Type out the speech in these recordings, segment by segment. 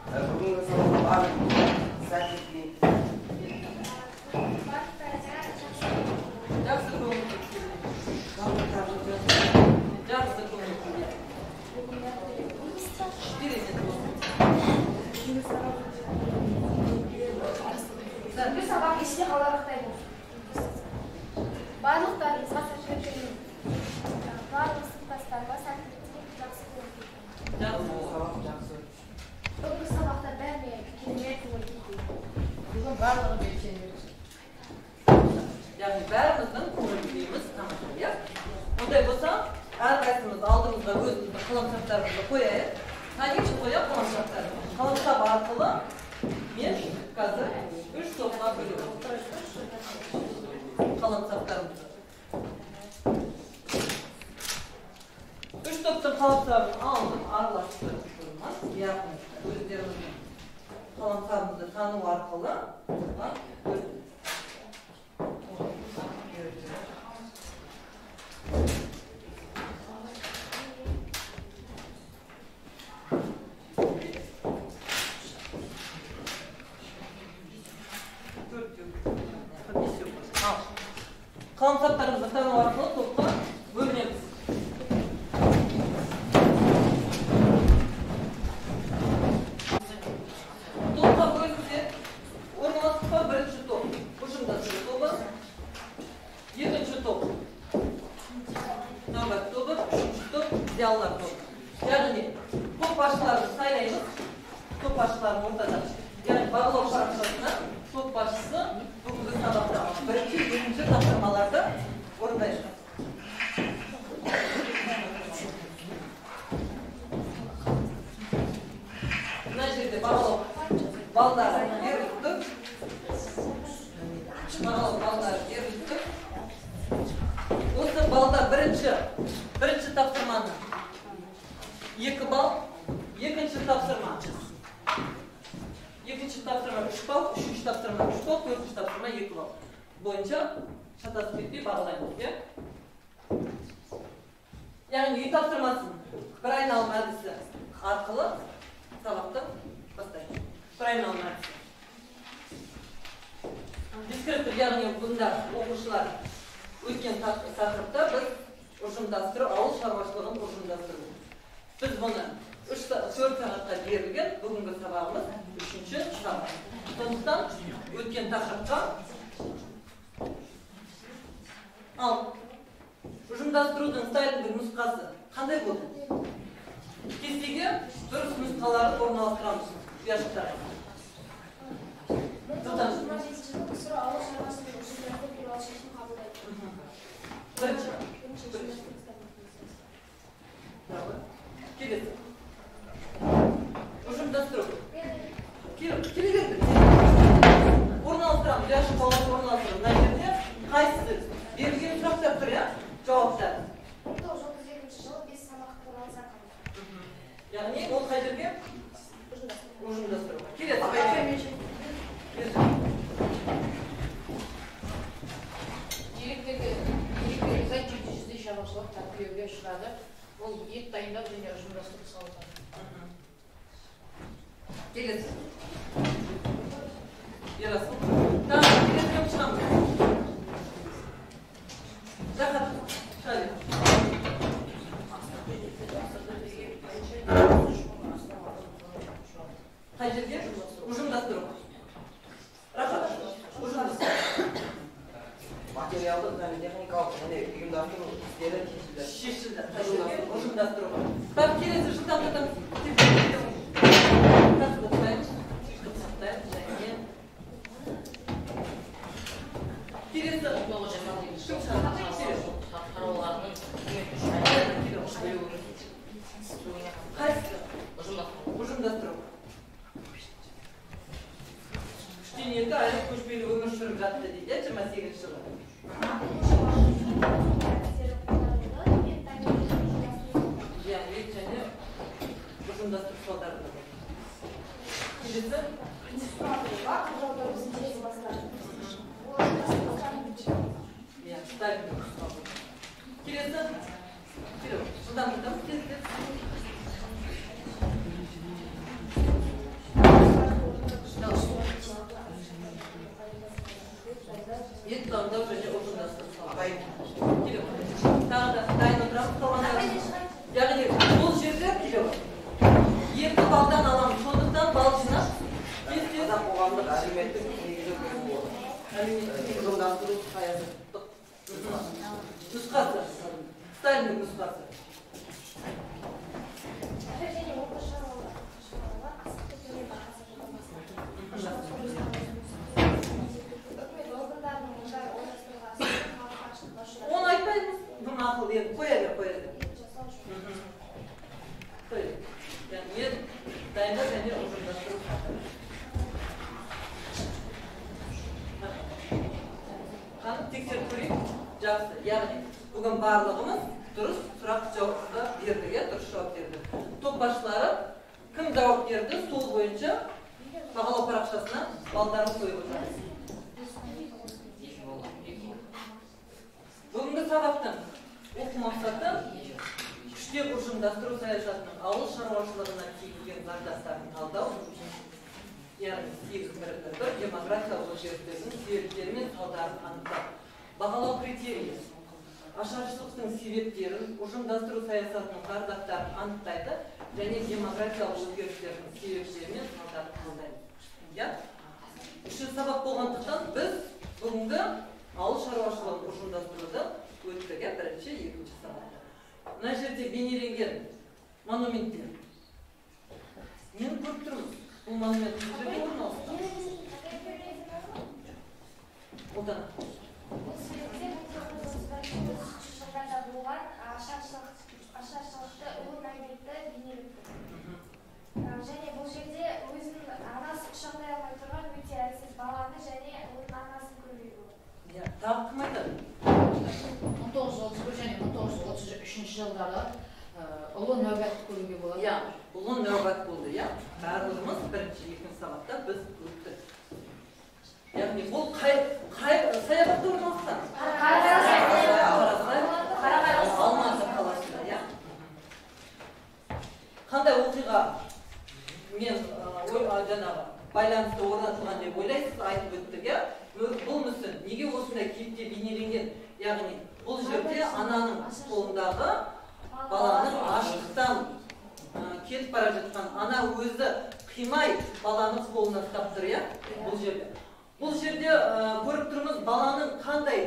Бүгінгі сабаққа барлық сәттілік тілеймін. Жақсы көңіл күй. Жақсы көңіл күй. Керемет болсын. Бүгінгі сабақ есте қаларлықтай болды. Барлықтарыңызға сәттілік тілеймін. Барлық сыныптастарыма сәттілік тілеп, жақсы көңіл күй. Жақсы. Сабақ жақсы. Бүгінгі сабақта бәріне керемет көңіл күй тілеймін. Бүгін барлығы белсенді. Яғни бәріміздің көңіл күйіміз тамаша, иә? Ондай болса, әрқайсымыз алдымызға өзіміздің қаламсаптарымызды қояйық. Танишы қоя қаламсаптарды. Қаламсап арқылы мен қазір 3 топқа бөлемін. Қаламсаптарымызды. 3 топтың қаламсабын алдым, араластырып тұрмыз. Яғни өздеріміздің қаламсабымызды тану арқылы топқа бөлеміз. Қаламсаптарымызды тану арқылы топқа бөлінеміз. Топқа бөлінсе, орналастық па? Бірінші топ ұжымдастыру тобы, екінші топ нәубет тобы, үшінші топ зиялылар тобы. Яғни топ басшыларын сайлаймыз, топ басшыларын ортада. Яғни бағалау парақшасына топ басшысы бүгінгі сабақта бірінші, екінші тапсырмаларды орындайды. Мына жерде бағалау балдары беріліп тұр. Бағалау балдары беріліп тұр. Осы балда бірінші тапсырманы 2 балл, екінші тапсырма 3 балл, үшінші тапсырма 3 балл, төртінші тапсырма 2 балл бойынша шатасып кетпей бағалаймыз, иә? Яғни үй тапсырмасын бір айналым әдісі арқылы сабақты бастаймыз. Бір айналым әдісі. Дескриптор, яғни бұнда оқушылар өткен тақырыпта біз ұжымдастыру, ауыл шаруашылығын ұжымдастыру. Біз бұны 4 сағатқа берілген, бүгінгі сабағымыз 3-ші сабақ. Сондықтан өткен тақырыпқа ал ұжымдастырудың стайлингтік нұсқасы қандай болды? Кестеге дұрыс нұсқаларын орналастырамыз ұяшықтарға. 1927 жылы КСРО ауыл шаруашылығын ұжымдастыру туралы шешім қабылдайды. Бірінші. Келесі. Ұжымдастыру. Келе берді. Орналастырамыз, ұяшық балаларды орналастырамыз. Мына жерде қайсысы берілген сұрақтар тұр, иә? Жауаптар. 1932 жылы 5 сабақ туралы заң қабылдады. Яғни ол қай жерге? Ұжымдастыру. Келесі. Деректерге сай 700-дей шаруашылық тәркілеуге ұшырады. Ол ет дайындау және ұжымдастыру салалары. Келесі. Ерасыл. Так, келесі кім шығамыз? Рахат, шыға бер. Қай жерге? Ұжымдастыру. Рахат, ұжымдастыру. Материалдық және техникалық және ұйымдастыру істері шешілді. Шешілді. Қай жерге? Ұжымдастыруға. Так, келесі жылдамдатамыз. Тәртіп оқытайық, сақтайық және келесі кім шығады? Қайсысы? Ұжымдастыру. 3-тен 2 айлық көшпелі өмір сүріп жатты дейді, 28 жылы. Иә, ет және ұжымдастыру салдары. Келесі. Иә, келесі. Жылдамдатамыз, тез-тез. Әлеуметтік Ұжымдастыру саясаттық нұсқасы. Сталиннің нұсқасы. Және орташа шаруалар астықты төмен бағасы үкімет органдарының мұндай ұйымдастыруға халық аштыққа ұшырап Оны айтпаймыз. Мақұл, енді қоя бер, қоя бер. Жасау жоқ. Қоя бер. Яғни ет дайындау және ұжымдастыру саясаты. Қаны, тексеріп көрейік. Жақсы. Яғни бүгін барлығымыз дұрыс сұрақ жауапқа бердік, иә, дұрыс жауап бердік. Топ басшылары кім жауап берді, сол бойынша бағалау парақшасына балдарын қойып отырамыз. Бүгінгі сабақтың оқу мақсаты: күштеп ұжымдастыру саясатының ауыл шаруашылығына тигізген зардастарын талдау, яғни 8.1.1 демографиялық өзгерістердің себептері мен салдарын анықтау. Бағалау критерийі: ашаршылықтың себептерін, ұжымдастыру саясатының зардаптарын анықтайды және демографиялық өзгерістердің себептері мен салдарын талдайды. Иә? Үшінші сабақ болғандықтан, біз бүгінгі ауыл шаруашылығын ұжымдастыруды өттік, иә, бірінші, екінші сабақта. Мына жерде бейнеленген монументтер. Нені көріп тұрмыз? Бұл монумент қай жерде орналасқан? Ұлдана. Бұл суретте 1931 жылдарда болған ашаршылықты, ұлы нәубетті бейнелеп тұр. Және бұл жерде өзінің анасы құшақтай алмай тұрған өте әлсіз баланы және оның анасын көруге болады. Иә, тағы кім айтады? 1931 және 1933 жылдары ұлы нәубетті көруге болады. Иә, ұлы нәубет болды, иә. Барлығымыз бірінші, екінші сабақта біз өттік. Яғни бұл қай саябақта орналасқан? Қарасай, Алматы қаласында, иә. Қандай оқиға мен жаңағы байланысты орнатылған деп ойлайсыз, айтып өттік, иә? Бұл мүсін неге осындай кейіпте бейнеленген? Яғни бұл жерде ананың қолындағы баланың аштықтан кетіп бара жатқан, ана өзі қимай баланы қолына ұстап тұр, иә? Бұл жерде. Бұл жерде көріп тұрмыз баланың қандай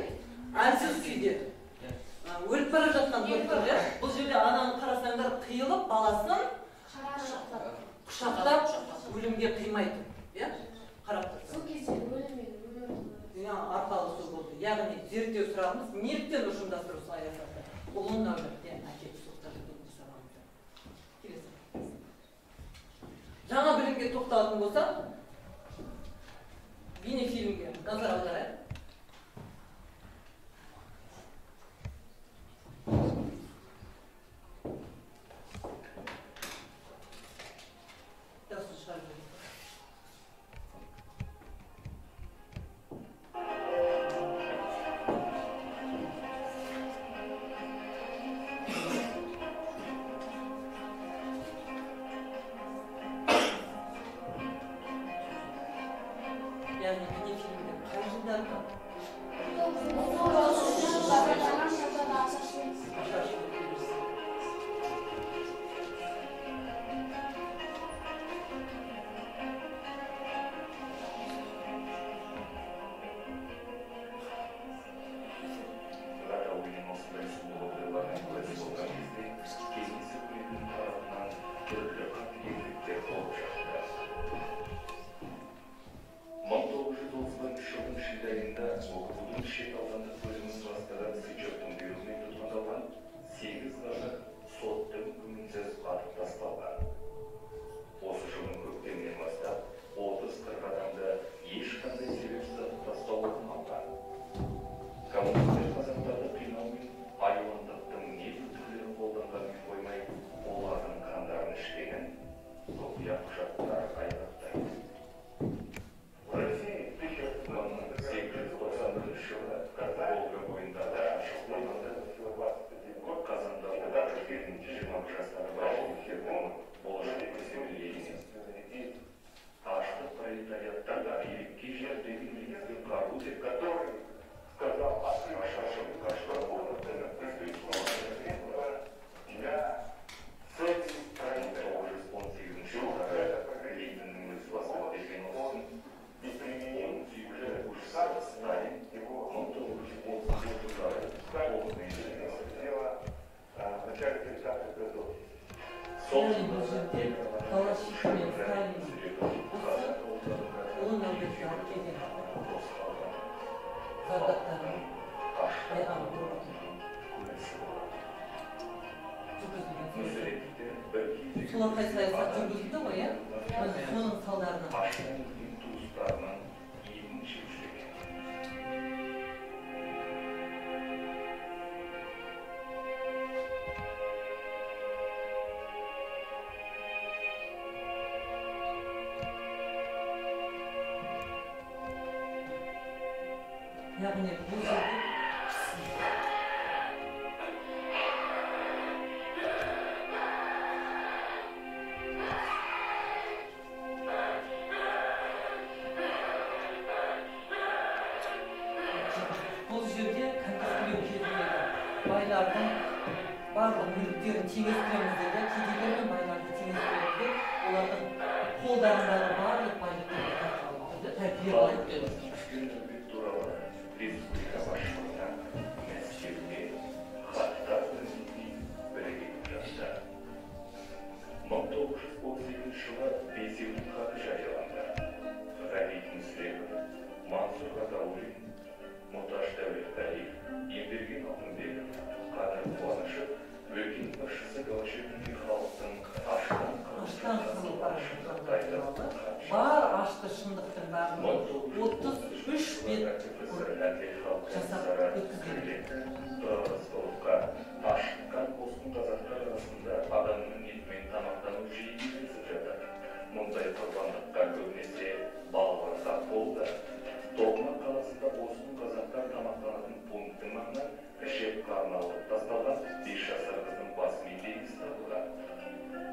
әлсіз күйде өліп бара жатқан көріп тұр, иә? Бұл жерде ананың, қарасаңдар, қиылып баласын құшақтап өлімге қимай тұр, иә? Қарап тұрсың. Сол кезде өлім мен өмір Иә, арпалысу болды. Яғни зерттеу сұрағымыз: неліктен ұжымдастыру саясаты ұлы нәубетке әкеліп соқтырды, бүгінгі сабағымызда. Келесі. Жаңа білімге тоқталатын болсақ, бейнефильмге назар аударайық. Дауысын шығарып жіберейік. Яғни бейнефильмде қай жылдарда ашаршылық белгісі? Бірақ әуелен осындай сұлу оқиғалардың куәсі болған кезде Кеңес үкіметінің тарапынан түрлі қатыгездіктер болып жатты. 1931 жылдың шілде айында ОГПУ-дың Шет аудандық бөлімінің бастығы Сычевтің бұйрығымен тұтқындалған сегіз қазақ соттың үкімінсіз атып тасталған. Осы жылдың көктемінен бастап 30-40 адамды ешқандай себепсіз атып тастау орын алған. Коммунистер қазақтарды қинау мен айуандықтың небір түрлерін қолданғанымен қоймай, олардың қандарын ішкенін құпия құжаттар айғақтайды. 1891 жылы Волга бойындағы ашық орманда қазанда ода жүрген 20 жастағы большевиктердің болашақ көсемі Ленин «Аштық пролетариаттан билікке жердегі негізгі қару» деп, ашаршылыққа ұшырап, 1918 жылдары Сталиннің осы ұлы нәубетке алып келген зардаптарын айғағы болып отыр. Жүргізілген солақай саясат жүргізілді ғой, иә? Соның салдарынан. Яғни бұл жерде конфискілеу кезіндегі байлардың барлық мүліктерін теңестіреміз деді, кедейлер мен байларды теңестіреміз деп, олардың қолдарындағы барлық байлықтарды тартып алды, тәркілеп алды. Республика басшылығына Мәскеуге хаттар үндейтін бірігіп жазды. 1932 жылы Бесеудің хаты жарияланды. Ғабит Мүсірепов, Мансұр Ғатауллин, Мұташ Дәулетқалиев, Емберген Алтынбеков, Қадыр Қуанышев өлкенің басшысы Голощекинге халықтың аштан қырылып бара жатқандығы туралы бар ашты шындықтың барлығы 33 бет жасап өткізген. Тұрар Рысқұловқа ашыққан босқын қазақтар арасында адамның етімен тамақтану жиі кездесіп жатады. Мұндай құрбандыққа көбінесе балалар тап болды. Тоқмақ қаласында босқын қазақтар тамақтанатын пункттің маңынан ішек қарны алып тасталған 5 жасар қыздың бас ми белгісі табылған.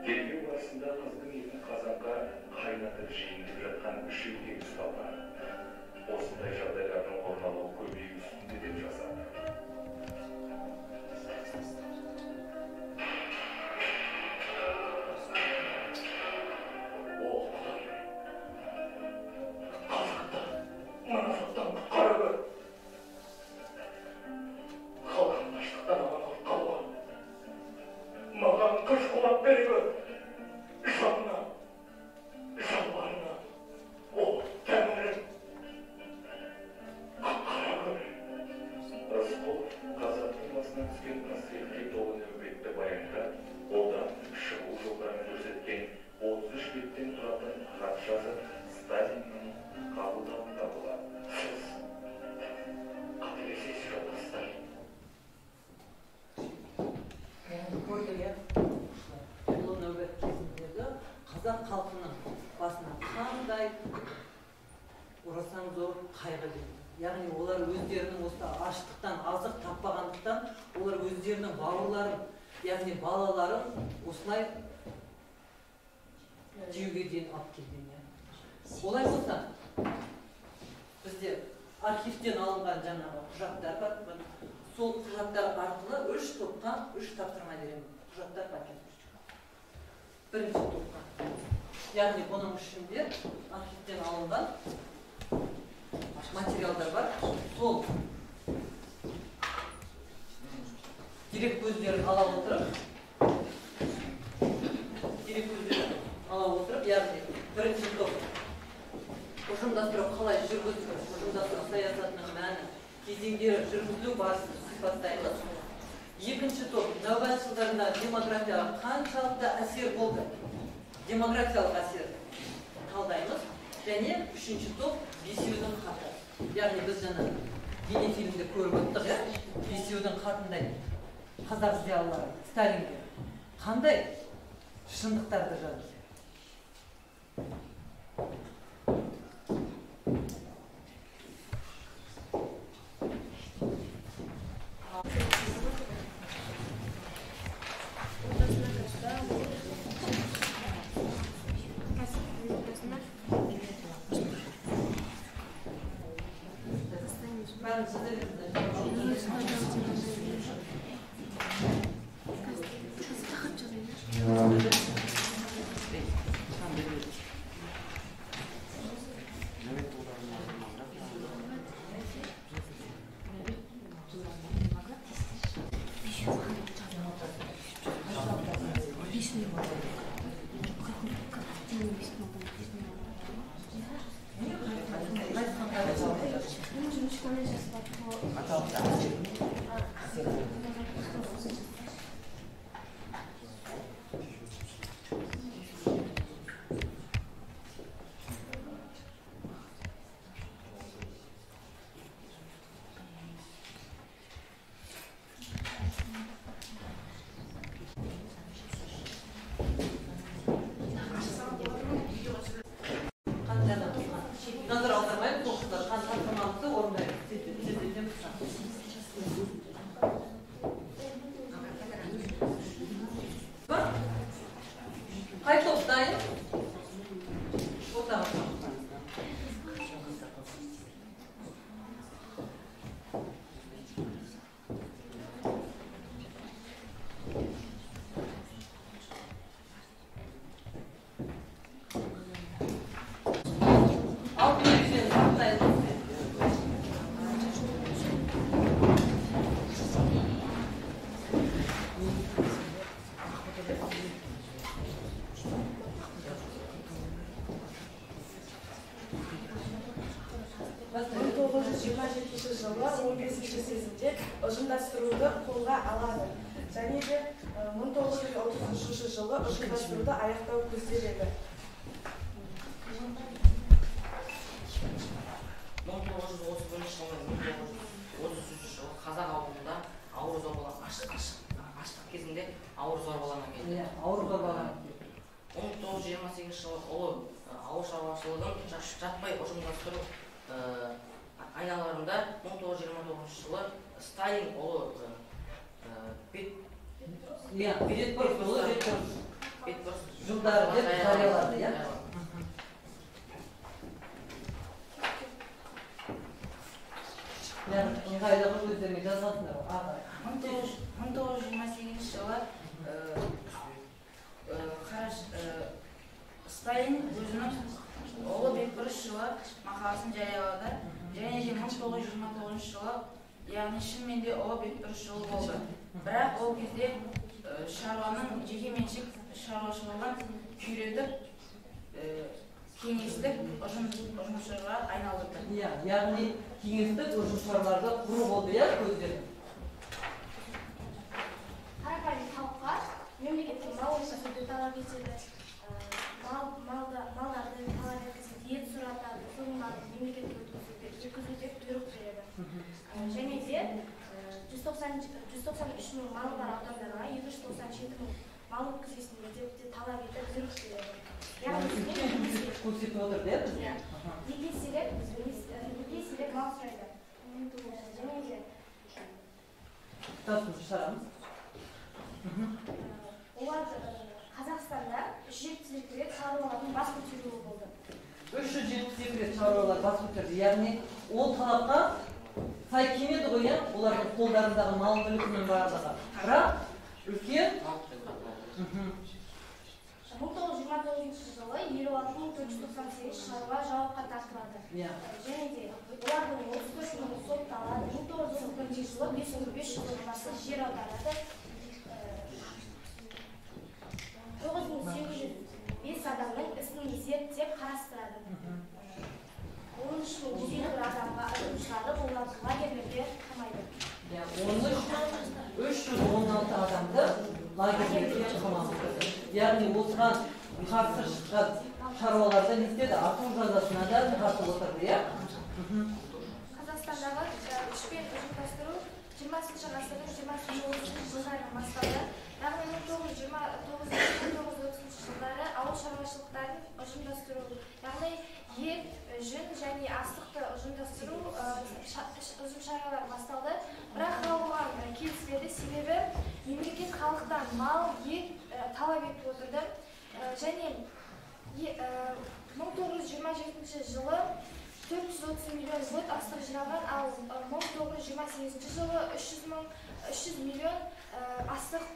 Тергеу барысында қыздың етін қазанға қайнатып жейін деп жатқан үш еркек ұсталған. Осындай жағдайлардың орын алуы көбею үстінде деп жазады. О, Құдай! Қазақты мына азаптан құтқара көр. Халқымды аштықтан аман алып қалуға маған күш қуат бере көр. Жанына, жалбарына, о, Тәңірім, құтқара көр. Рысқұлов қазақтың басына түскен қасіретке толы нәубетті баяндап, одан шығу жолдарын көрсеткен 33 беттен тұратын хат жазып, Сталиннің қабылдауында болады. Сіз қателесесіз, жолдас Сталин. Яғни көрдік, иә, ұлы нәубет кезіндегі қазақ халқының басына қандай орасан зор қайғы келді. Яғни олар өздерінің осы аштықтан азық таппағандықтан олар өздерінің бауырларын, яғни балаларын осылай жеуге дейін алып келген. Олай болса, бізде архивтен алынған жаңағы құжаттар бар. Сол құжаттар арқылы үш топқа үш тапсырма беремін. Құжаттар пакет. Бірінші топқа. Яғни бұның ішінде архивтен алынған материалдар бар. Сол дерек көздерін ала отырып, яғни бірінші топ ұжымдастыру қалай жүргізілді, ұжымдастыру саясатының мәні, кезеңдері, жүргізілу барысын сипаттаймыз. Екінші топ нәубет жылдарында демографияға қаншалықты әсер болды, демографиялық әсер талдаймыз. Және үшінші топ бесеудің хаты. Яғни біз жаңа бейнефильмде көріп өттік, иә? Бесеудің хатындай қазақ зиялылары Сталинге қандай шындықтарды жазды. Как Назар аудармаймыз, оқушылар, тапсырмамызды орындаймыз. Тездетеміз. Қай топ дайын? Ортаға шығыңыз. Жылы 15 сезімде ұжымдастыруды қолға алады. Және де 1933 жылы ұжымдастыруды аяқтау көзделеді. 1931 жылы 1933 жылы қазақ ауылында ауыр зорбалаң аштық кезінде ауыр зорбалаң келді. Ауыр зорбалаң. 1928 жылы ұлы ауыл шаруашылығын жаппай ұжымдастыру айналарында 1929 жылы Сталин ұлы бетбұрыс жылдары деп жариялады, иә? Ыңғайлығы өздеріңе жазғансыңдар ғой. 1928 жылы Сталин өзінің ұлы бетбұрыс жылы мақаласын жариялады. Және де 1929 жылы, яғни шынымен де ұлы бетбұрыс жылы болды. Бірақ ол кезде шаруаның жекеменшік шаруашылығын күйретіп, кеңестік ұжымшарға айналдырды. Иә, яғни кеңестік ұжымшарларды құру болды, иә, көздері. Қарапайым халыққа мемлекеттен мал өткізуді талап етеді. Малдарды талап еткізеді, ет сұратады, соның барлығын мемлекетке өткізу деп бұйрық береді. Және де 193 мың малы бар аудандарға 297 мың мал өткізесіңдер деп те талап етіп бұйрық береді. Көрсетіп отырды, иә бізге? Неге себеп мал сұрайды. Және де дауысымызды шығарамыз. Олар Қазақстанда 372 рет шаруалардың бас көтеруі болды. 372 рет шаруалар бас көтерді. Яғни ол талапқа сай келмеді ғой, иә? Олардың қолдарындағы мал мүлкінің барлығы. Бірақ үлкен 1929 жылы 56498 шаруа жауапқа тартылады. Және де олардың 34 мыңы сотталады. 1931 жылы 5500 басы жер аударады. 9805 адамның ісін зерттеп қарастырады. 13151 адамға үкім шығарып, оларды лагерлерге қамайды. 13316 адамды лагерлерге қамады. Яғни осыған қарсы шыққан шаруаларды не істеді? Ату жазасына да тартып отырды, иә? Қазақстандағы күшпен ұжымдастыру 20 ғасырдың 20-30 жылдарынан басталды. Яғни 1929-1930 жылдары ауыл шаруашылықтарын ұжымдастыру, яғни ет, жүн және астықты ұжымдастыру ұжымшаралар басталды. Бірақ халық оған келіспеді, себебі мемлекет халықтан мал, ет талап етіп отырды. Және 1927 жылы 430 миллион бұт астық жиналған, ал 1928 жылы 300 миллион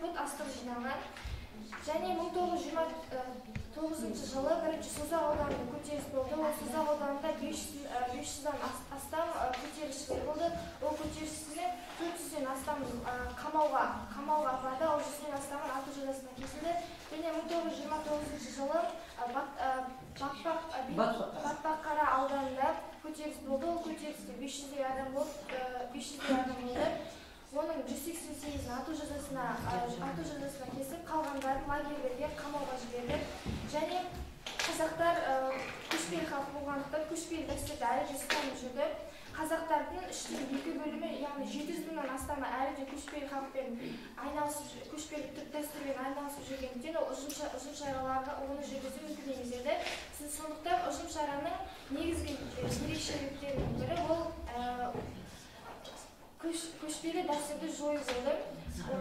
бұт астық жиналған. Және 1929 жылы бірінші Созақ ауданында көтеріліс болды. Ол Созақ ауданында 500-дан астам көтерілісшілер болды. Ол көтерілісшілер 400-ден астам қамауға апарды, ал 100-ден астамы ату жазасына кесілді. Және 1929 жылы Батпаққара ауданында көтеріліс болды. Ол көтерілісте 500-дей адам болды. Оның 188-ін ату жазасына кесіп, қалғандарын лагерьлерге қамауға жіберді. Және қазақтар көшпелі халық болғандықтан көшпелі дәстүрді әлі де ұстанып жүрді. Қазақтардың 2/3 бөлімі, яғни 700 мыңнан астамы әлі де көшпелі халықпен айналысып, көшпелі дәстүрмен айналысып жүргендіктен ол ұжымшараларға оны жүргізу мүмкін емес еді. Сондықтан ұжымшараның негізгі ерекшеліктерінің бірі ол көшпелі дәстүрді жою болды.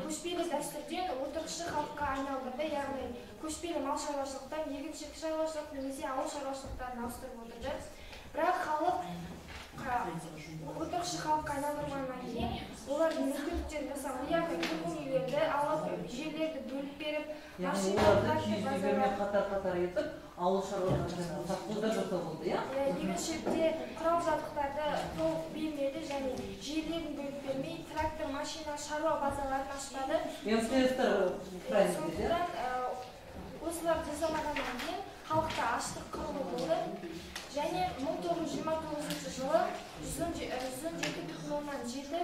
Көшпелі дәстүрден отырықшы халыққа айналдырды, яғни көшпелі мал шаруашылықтан егіншілік шаруашылық немесе ауыл шаруашылықтарын ауыстырып отырды. Бірақ халық отырықшы халыққа айналдырғаннан кейін олардың мүмкіндіктерін жасап, яғни тұрғын үйлерді алып, жерлерді бөліп беріп, оларды киіз үйлермен қатар-қатар етіп, ауыл шаруашылығына совхоздар жасау болды, иә? Егіншілікте құрал жабдықтарды толық бермеді және жерлерін бөліп бермей, трактор, машина, шаруа базаларын ашпады. МТС-тер сондықтан осыларды жасамағаннан кейін халықта аштық қырылу болды. Және 1929 жылы 117,7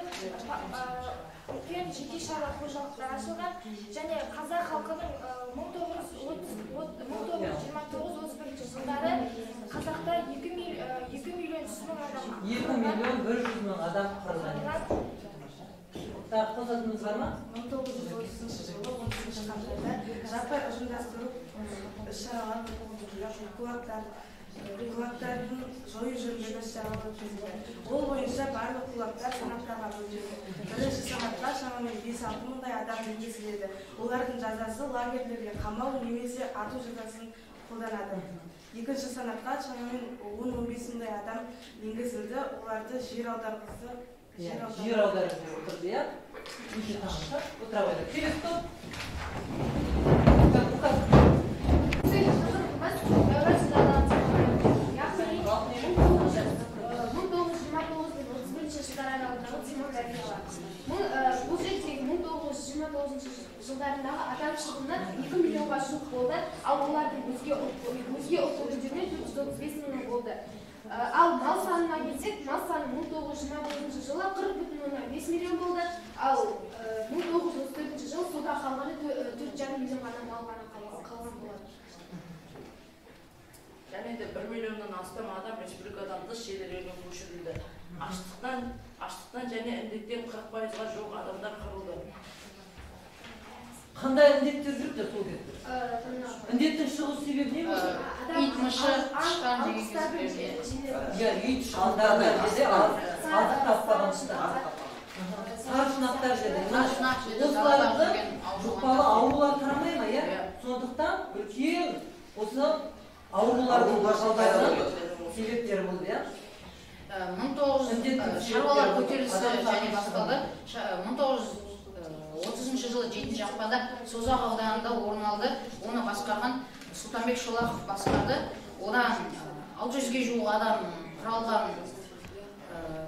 үлкен жеке шаруа қожалықтар ашылған. Және қазақ халқының 1929-31 жылдары қазақта 2 миллион 100 мың адам 2 миллион 100 мың адам қырылған. Тағы қосатыныңыз бар ма? 1930 жылы 30 қаңтарда жаппай ұжымдастыру іс-шаралары кулактардың жою жөніндегі іс-шаралар өткізілді. Ол бойынша барлық кулактар санаттарға бөлінді. Бірінші санатқа шамамен 5-6 мыңдай адам енгізіледі. Олардың жазасы лагерьлерге қамау немесе ату жазасын қолданады. Екінші санатқа шамамен 10-15 мыңдай адам енгізілді. Оларды жер аударғызды. Жер аударып отырды, иә? Өте тамаша. Отыра қойды. Келесі топ. Жылдар аралығындағы демографиялар. Бұл жердегі 1929 жылдарындағы адам шығыны 2 миллионға жуық болды, ал олардың өзге ұлт өкілдерінен 435 мың болды. Ал мал санына келсек, мал саны 1929 жылы 40,5 миллион болды, ал 1934 жылы суда қалғаны 4,5 миллион ғана мал ғана қалған болады. Және де 1 миллионнан астам адам республикадан тыс жерлерге көшірілді. Аштықтан және індеттен 40%-ға жуық адамдар қырылды. Қандай індеттер жүрді сол кезде? Індеттің шығу себебі не болды? Ит, мышық, тышқан деген кездерде. Иә, ит, тышқандар кезде азық таппағандықтан. Сарышұнақтар жеді. Осыларды жұқпалы аурулар тарамай ма, иә? Сондықтан үлкен осы аурулардың себептері болды, иә? 1900 шаруалар көтерілісі және басталды. 1930 жылы 7 ақпанда Созақ ауданында орын алды. Оны басқарған Сұлтанбек Шолақов басқарды. Одан 600-ге жуық адам құралған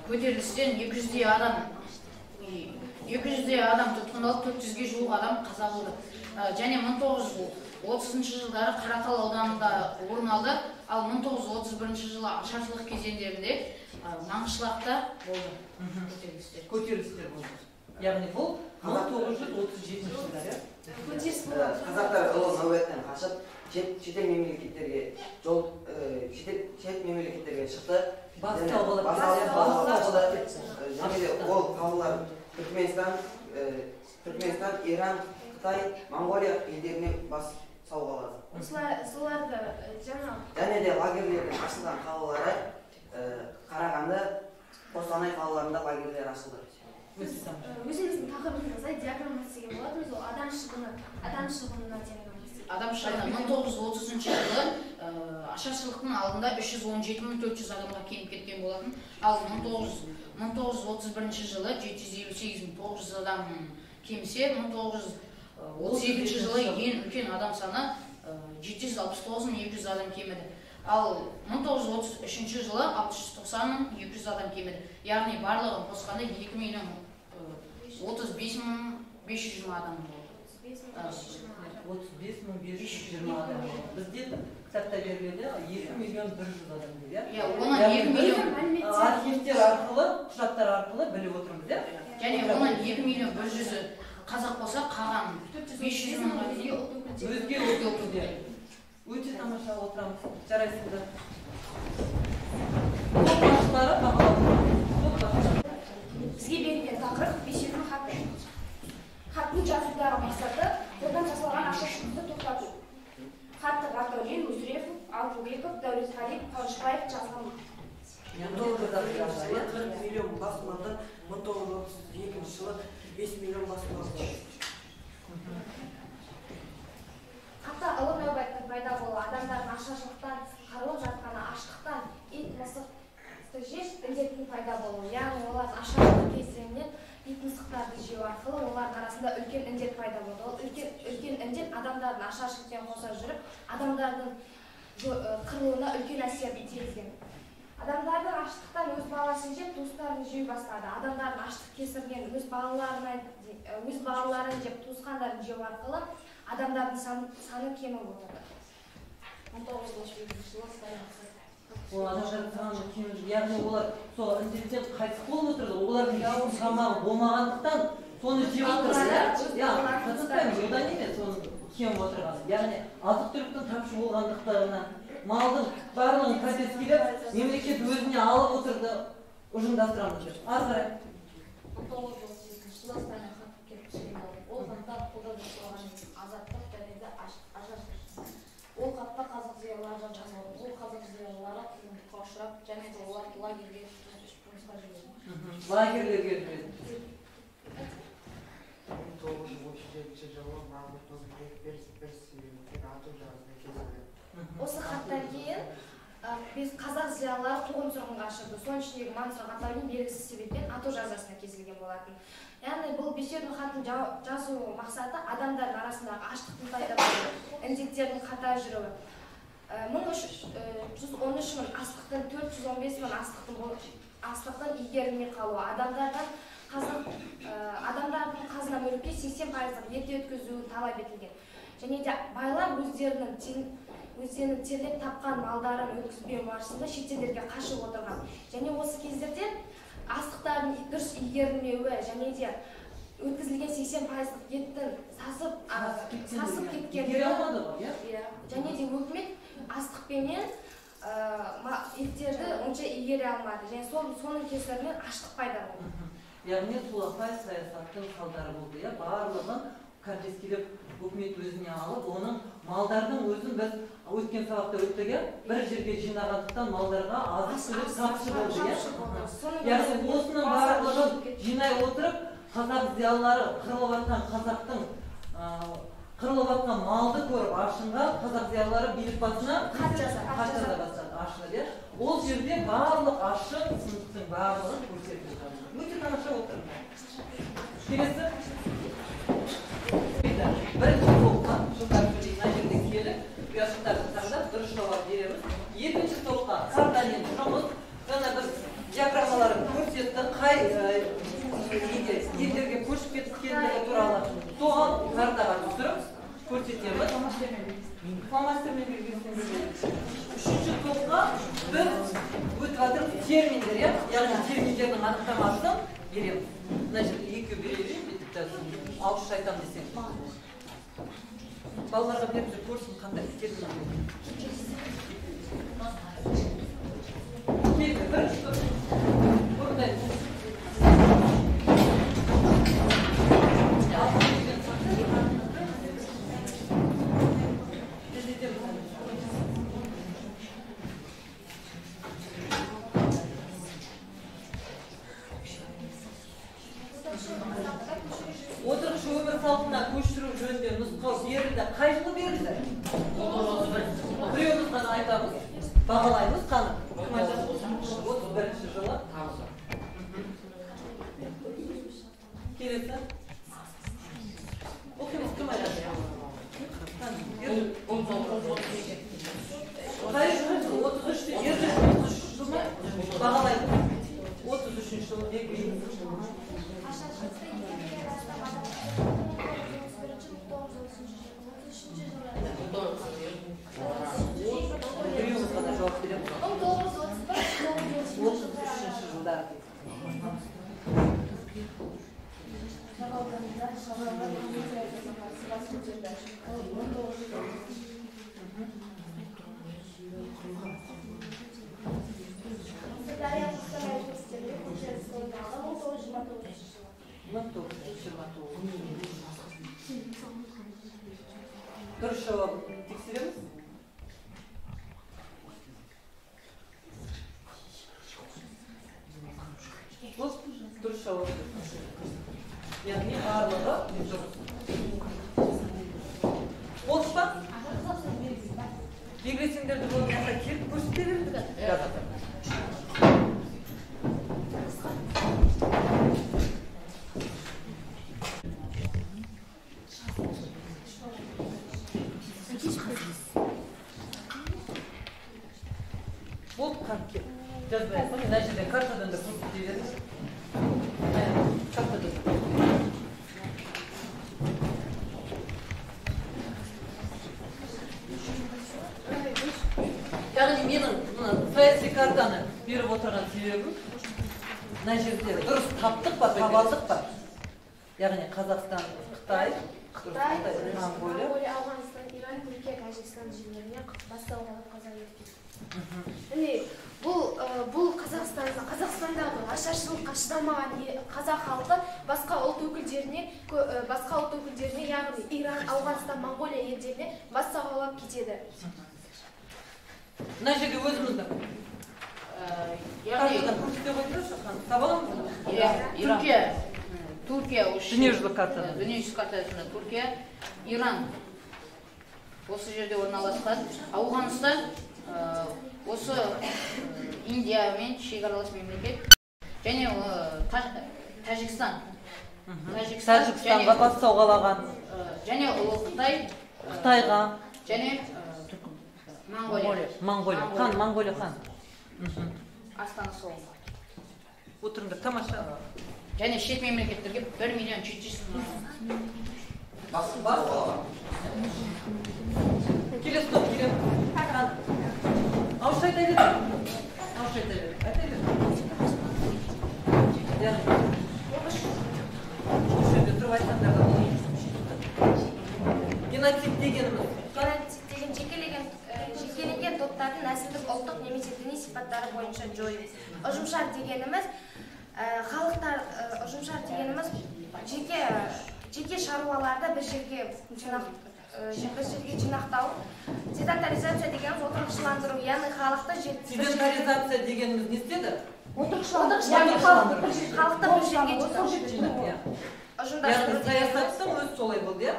көтерілістен 200-дей адам тұтқындалып, 400-ге жуық адам қаза болды. Және 1930 жылдары Қаратал ауданында орын алды. Ал 1931 жылы ашаршылық кезеңдерінде Маңғышлақта болды көтерілістер. Көтерілістер болды. Яғни бұл 1937 жылдар, иә? Көтеріліс болады. Қазақтар ұлы нәубеттен қашып, шетел мемлекеттерге жол, шет мемлекеттерге шықты. Бас алып Және де ол қалалар Түркменстан, Иран, Қытай, Моңғолия елдеріне бас сауғалады. Соларды жаңа Және де лагерлердің ашылған қалалары Қарағанды, Қостанай қалаларында лагерлер ашылды. Өзіміздің тақырыбымызда диаграмма істеген болатынбыз. Ол адам шығыны, адам шығынына диаграмма істеген. Адам шығыны 1930 жылы ашаршылықтың алдында 317 400 адамға кеміп кеткен болатын. Ал 1931 жылы 758 900 адам кемісе, 1932 жылы ең үлкен адам саны 769 200 адам кеміді. Ал 1933 жылы 690 200 адам кеміді. Яғни барлығын қосқанда 2 миллион 35 520 адам болды. 35 520 адам болды. Бізде Кітапта беріледі 2 миллион 100 адам деп, иә? Иә, оның 2 миллион архивтер арқылы, құжаттар арқылы біліп отырмыз, иә? Және оның 2 миллион 100-і қазақ болса, қалған 500 мыңға дейін өзге ұлт өкілдері. Өте тамаша отырамыз. Жарайсыңдар. Топ басшылары бағалап. Бізге берілген тақырып бесеудің хаты. Хаттың жазудағы мақсаты қолдан жасалған ашаршылықты тоқтату. Хатты Ғатаулин, Мүсірепов, Алтынбеков, Дәулетқалиев, Қуанышбаев жазған. 1961 жылы 4 миллион бас малдан 1932 жылы 5 миллион бас мал. Хатта ұлы нәубеттің пайда болуы, адамдардың ашаршылықтан қырылып жатқаны, аштықтан ит мысықты жеш індеттің пайда болуы, яғни олардың ашаршылық кезеңінен ит мысықтарды жеу арқылы олардың арасында үлкен індет пайда болды. Ол үлкен індет адамдардың ашаршылықпен қоса жүріп, адамдардың қырылуына үлкен әсерін тигізген. Адамдардың аштықтан өз баласын жеп, туыстарын жей бастады. Адамдардың аштық кесірінен өз балаларын жеп, туысқандарын жеу арқылы адамдардың саны кеміп отырды. 1932 жылы Сталин. Ол адамдардың саны кеміп, яғни олар сол індеттен қайтыс болып отырды. Олардың жейтін тамағы болмағандықтан соны жеп отырды. Иә, одан емес, оның кеміп отырғаны. Яғни азық-түліктің тапшы болғандықтарына, малдың барлығын конфискелеп, мемлекет өзіне алып отырды, ұжымдастырамыз деп. Ары қарай. 1932 жылы Сталин хат келіп түскен болды. Ол хатта қолдан жасалған азаттық және де ашаршылық. Ол хатта қазақ зиялылары жазылған. Ол қазақ зиялылары қуғындыққа ұшырап, және де олар лагерге жұмысқа жіберілді. Лагерлерге жіберілді. 1937 жылы Мамыр Досбаев бір себеппен ату жазасына кесілді. Осы хаттан кейін біз қазақ зиялылары қуғын-сүргінге ұшырды. Соның ішіндегі Мансұр Ғатаулин белгісіз себеппен ату жазасына кесілген болатын. Яғни бұл бесеудің хатын жазу мақсаты адамдардың арасындағы аштықтың пайда болуы, індеттердің қатар жүруі. 1313 мың астықтың 415 мың астықтың игерілмей қалуы, адамдардың қазына мүлікке 80%-лық ерте өткізуін талап етілген. Және де байлар өздерінің терлеп тапқан малдарын өткізбеу барысында шетелдерге қашып отырған. Және осы кездерде астықтардың дұрыс игерілмеуі және де өткізілген 80%-лық еттің сасып кеткендігі, және де өкімет астықпенен еттерді онша игере алмады. Және соның кесірінен аштық пайда болды. Яғни солақай саясаттың салдары болды, барлығын конфискелеп өкімет өзіне алып, оның малдардың өзін біз өткен сабақта өттік, бір жерге жинағандықтан малдарға азық-түлік тапшы болды. Яғни осының барлығын жинай отырып, қазақ зиялылары қырылып жатқан қазақтың қырылып жатқан малды көріп ашынған қазақ зиялылары билік басына хат жаза бастады, ашынып. Ол жерде барлық ашын сыныптың барлығын көрсетіп жатыр. Өте тамаша отыр. Келесі. Бірінші топқа жылдар сөйлейді, мына жерде келіп, ұяшықтарды таңдап, дұрыс жауап береміз. Екінші топқа картамен жұмыс, жаңа біз диаграммаларын көрсетті, қай елдерге көшіп кеткендігі туралы. Соған картаға түсіріп көрсетеміз. Фломастермен белгілесеңіз. Үшінші топқа біз өтіп жатырмыз терминдер, яғни терминдердің анықтамасын береміз. Мына жерде екеу бере берейін, бүйтіп ауызша айтамын десең. Балаларға беріп жүр, көрсін қандай термин. Келді, бірінші топ. Орындаймыз. Отырықшы өмір салтына көшіру жөнінде нұсқау берілді. Қай жылы берілді? Біреуміз ғана айтамыз, бағалаймыз қаны. Кім айтады? 31 жылы. Келесі. Оқимыз, кім айтады? Қай жылы? 33-те. Ержан 33 жыл ма? Бағалаймыз. 33 жылы белгілейміз. Ашаршылықты игермеген астам адам 1931-1933 жылдары жылдары. Сақ ауданында шаруалар өз саясатына қарсы бас көтерді. Ол 1930. Сырдария Қостанай облысында көтеріліс орын алды 1929 жылы. 1929. Дұрыс жауабын тексереміз. Бұл дұрыс жауап. Яғни барлығы дұрыс. Болды па? Белгілесеңдер де болады, мына келіп көрсете беріңдер. Болды, қан кел. Жазбай ақ қой, мына жерде картадан да көрсете беріңіз. Картадан. Яғни менің мына саяси картаны беріп отырған себебім мына жерде дұрыс таптық па, таба алдық па? Яғни Қазақстан, Қытай, Моңғолия, Ауғанстан, Иран, Түркия, Тәжікстан жерлеріне бас сауғалап қаза еткен. Міне, бұл Қазақстандағы ашаршылыққа шыдамаған қазақ халқы басқа ұлт өкілдеріне, яғни Иран, Ауғанстан, Моңғолия елдеріне бас сауғалап кетеді. Мына жерде өзіміздің картадан көрсете қойыңдаршы, таба аламыз ба? Иә, Түркия дүниежүзілік картада. Дүниежүзілік картасында Түркия, Иран осы жерде орналасқан, Ауғанстан осы Индиямен шекаралас мемлекет және Тәжікстан. Тәжікстанға бас сауғалаған. Және Ұлы Қытай. Қытайға. Және Моңғолия. Моңғолия. Хан, Моңғолия хан. Астанасы ол. Отырыңдар, тамаша. Және шет мемлекеттерге 1 700 000. Бас сауғалаған. Келесі топ келеміз. Ауызша айта бер. Ауызша айта бер. Айта бер. Яғни, осы жерде тұрып айтсаңдар да болады. Геноцид дегеніміз. Геноцид деген жекелеген топтардың нәсілдік, ұлттық немесе діни сипаттары бойынша жою. Ұжымшар дегеніміз халықтар, ұжымшар дегеніміз жеке шаруаларды бір жерге жинақтау. Седентаризация дегеніміз отырықшыландыру, яғни халықты Седентаризация дегеніміз не істеді? Отырықшыландыру. Халықты бір жерге жинау. Яғни саясаттың өзі солай болды, иә?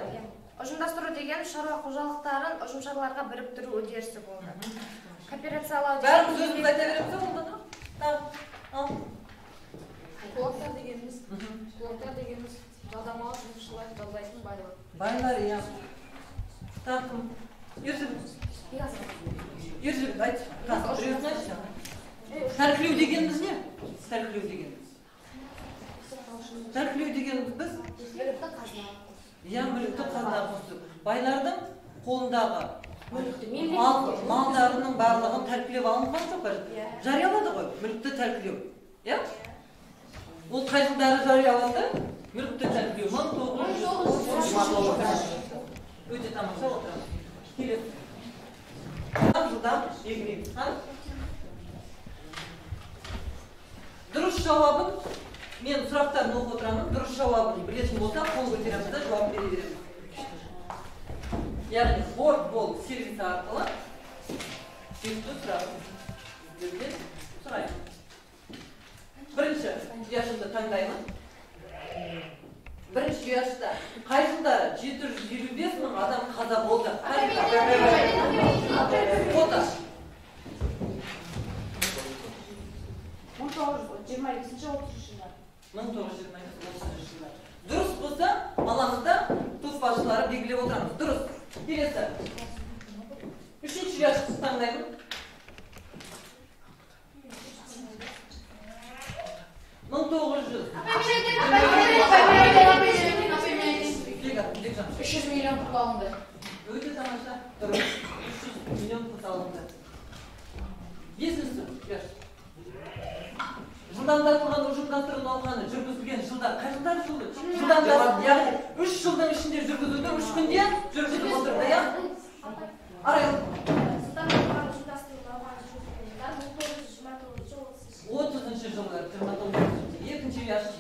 Ұжымдастыру деген шаруа қожалықтарын ұжымшарларға біріктіру үдерісі болды. Кооперациялау. Бәріміз өзіміз айта береміз ба онда? Ал. Кулактар дегеніміз жалдамалы жұмысшылар жалдайтын байлар. Байлар, иә. Тағы кім? Ержігіт. Ержігіт, айтшы. Біреуін айтшы. Тәркілеу дегеніміз не? Тәркілеу дегеніміз. Тәркілеу дегеніміз біз? Мүлікті қазынаға қосу. Иә, мүлікті қазынаға қосу. Байлардың қолындағы малдарының барлығын тәркілеп алынған жоқ па? Жариялады ғой, мүлікті тәркілеу. Иә? Ол қай жылдары жарияланды? Мүлікті тәркілеу 1929. Өте тамаша, отырамыз. Келесі. Жылдам белгілейміз. Дұрыс жауабын мен сұрақтарын оқып отырамын. Дұрыс жауабын білетін болса, қол көтереміз де жауап бере береміз. Яғни Wordwall сервисі арқылы бекіту сұрағын сіздерден сұраймын. Бірінші ұяшымды таңдаймын. Бірінші ұяшта қай жылдары 755 мың адам қаза болды? Фото. 1925-30 жылдар. 1925-30 жылдар. Дұрыс болса, аламыз да топ басшылары белгілеп отырамыз. Дұрыс. Келесі. Үшінші ұяшықты таңдаймын. 1900. 300 миллион құт алынды. Өте тамаша. Дұрыс. 300 миллион құт алынды. Бесінші ұяшық. Жылдам. Жылдамдатылған ұжымдастыру науқаны жүргізілген жылдар қай жылдары жылдамдатылды? Яғни 3 жылдың ішінде жүргізуді 3 күнде жүргізіп отырды, иә? Арай. Жылдамдатылған ұжымдастыру науқаны жүргізілген жылдар 1929-30. 30 жылы, 29-шы. Екінші ұяшық.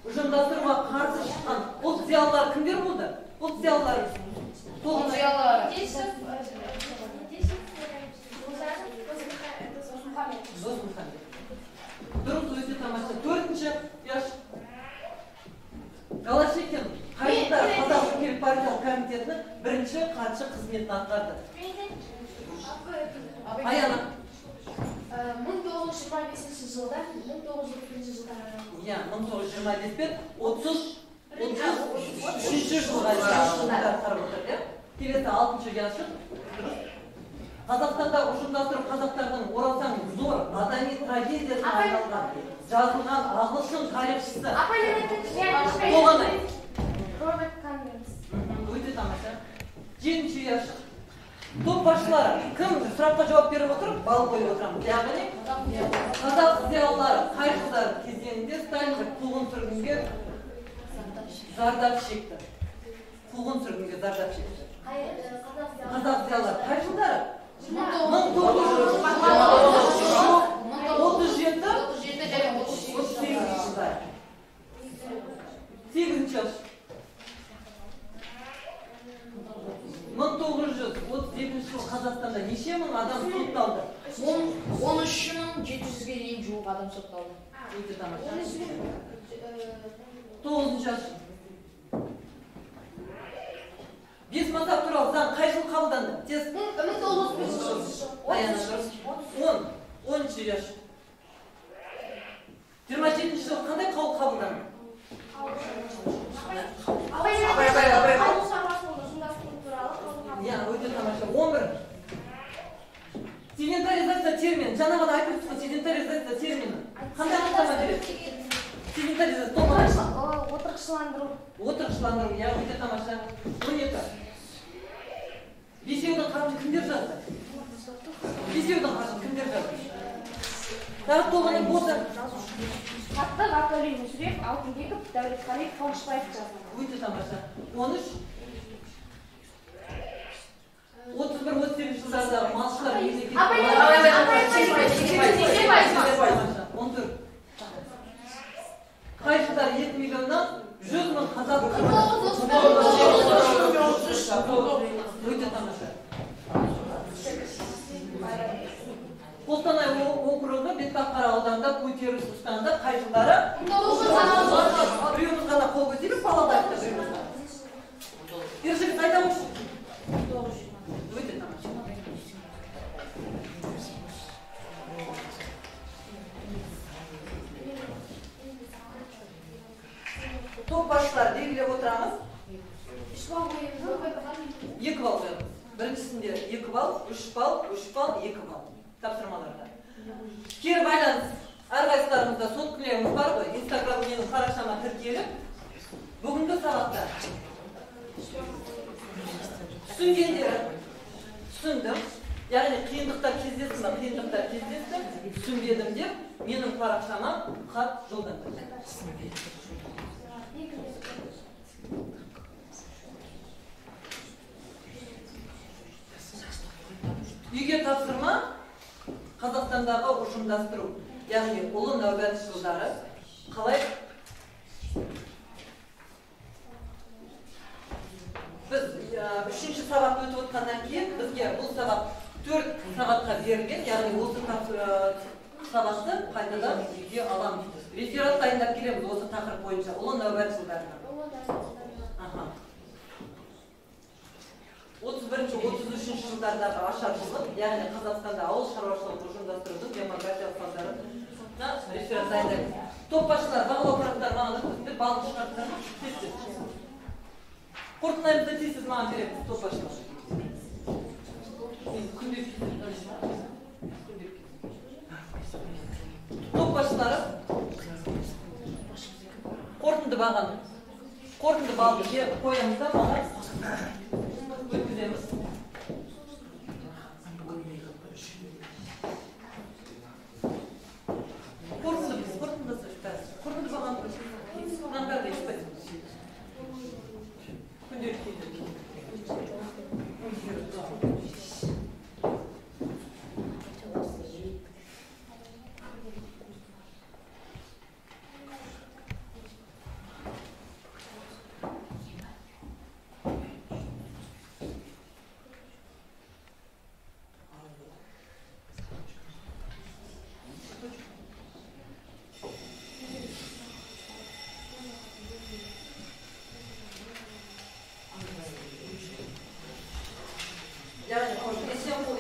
Ұжымдастыруға қарсы шыққан ұлт зиялылар кімдер болды? Ұлт зиялылары. Ұлт зиялылары. Досмұхамед. Дұрыс, өте тамаша. Төртінші ұяшық. Голощекин қай жылдары Қазақ өлкелік партиялық комитетінің бірінші хатшы қызметін атқарды? Аяна. 1925 жылдан 1931 жылдар аралығында. Иә, 1925 пен 33 жылға дейін атқарып отыр, иә? Келесі алтыншы ұяшық. Дұрыс. Қазақстанда ұжымдастыру қазақтардың орасан зор адами трагедиясына айналған жазылған ағылшын тарихшысы. Толғанай. Роберт Каммингс. Өте тамаша. Жетінші ұяшық. Топ басшылары кім сұраққа жауап беріп отыр, балл қойып отырамыз. Яғни қазақ зиялылары қай жылдар кезеңінде сталиндік қуғын-сүргінге зардап шекті? Қуғын-сүргінге зардап шекті. Қазақ зиялылары қай жылдары? 1937, 38 жылдары. Сегізінші ұяшық. 1932 жылы Қазақстанда неше мың адам сотталды? 13 700-ге дейін жуық адам сотталды. Өте тамаша. Тоғызыншы ұяшық. Бес мансап туралы заң қай жылы қабылданды? Тез. 1931. Аяна, дұрыс. 10. 10-шы ұяшық. 27 жылы қандай қаулы қабылданды? Ауыл шаруашылығын ұжымдастыру туралы қаулы. Иә, өте тамаша. 11. Седентаризация термині. Жаңа ғана айтып өттік қой, седентаризация термині. Қандай анықтама береді? Седентаризация. Толғанай. Отырықшыландыру. Отырықшыландыру, иә, өте тамаша. 12. Бесеудің хатын кімдер жазды? Бесеудің хатын кімдер жазды? Тағы Толғанай болса. Хатты Ғатаули Мүсірепов, Алтынбеков, Дәулетқалиев, Қуанышбаев жазды. Өте тамаша. 13. 31-38 жылдардағы малшылар мемлекеттік. 14. Қай жылдары 2 миллионнан 100 мың қазақ Өте тамаша. Қостанай округі Бетпаққара ауданында көтеріліс ұстанды қай жылдары? Біреуміз ғана қол көтеріп, балалар біреуміз ғана. Ержігіт, айта қойшы. Өте тамаша. Топ басшылар белгілеп отырамыз. 3 балл қоямыз. 2 балл қоямыз. Біріншісінде 2 балл, 3 балл, 3 балл, 2 балл. Тапсырмаларда. Кері байланыс. Әрқайсыларымызда соткілеріміз бар ғой. Инстаграм менің парақшама тіркеліп, бүгінгі сабақта түсінгендері түсіндім. Яғни қиындықтар кездесті ме, қиындықтар кездесті, түсінбедім деп менің парақшама хат жолдаңдар. Үйге тапсырма Қазақстандағы ұжымдастыру, яғни ұлы нәубет жылдары қалай біз үшінші сабақ өтіп отқаннан кейін бізге бұл сабақ 4 сағатқа берілген, яғни осы сабақты қайтадан үйге аламыз. Реферат дайындап келеміз осы тақырып бойынша ұлы нәубет жылдарына. 31-33 жылдардағы ашаршылық, яғни Қазақстанда ауыл шаруашылығын ұжымдастырудың демографиялық салдарына реферат дайындаймыз. Топ басшылар, бағалау парақтары маған өткізіңдер, балды шығарыңдар ма? Тез-тез. Қорытындыларымызды тез-тез маған береміз, топ басшылар. Мен күнделік топ басшылары қорытынды бағаны, қорытынды балды қоямыз да маған өткіземіз.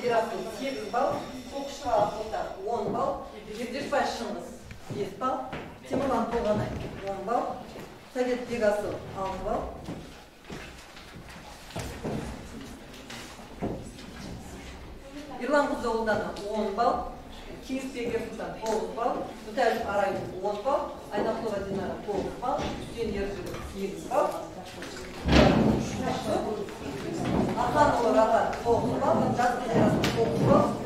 Ерасыл 8 балл, Тоқышева Ақбота 10 балл, Ердешбай Шыңғыс 5 балл, Темірлан Толғанай 10 балл, Совет Бекасыл 6 балл. Ерлан Қызы Ұлдана 10 балл, Кеңесбек Ерсұлтан 9 балл, Мүтәліп Арайым 10 балл, Айнақұлова Динара 9 балл, Үсен Ержігіт 8 балл, Арханұлы Рахат 9 балл, Жасқыз Ерасыл 9 балл,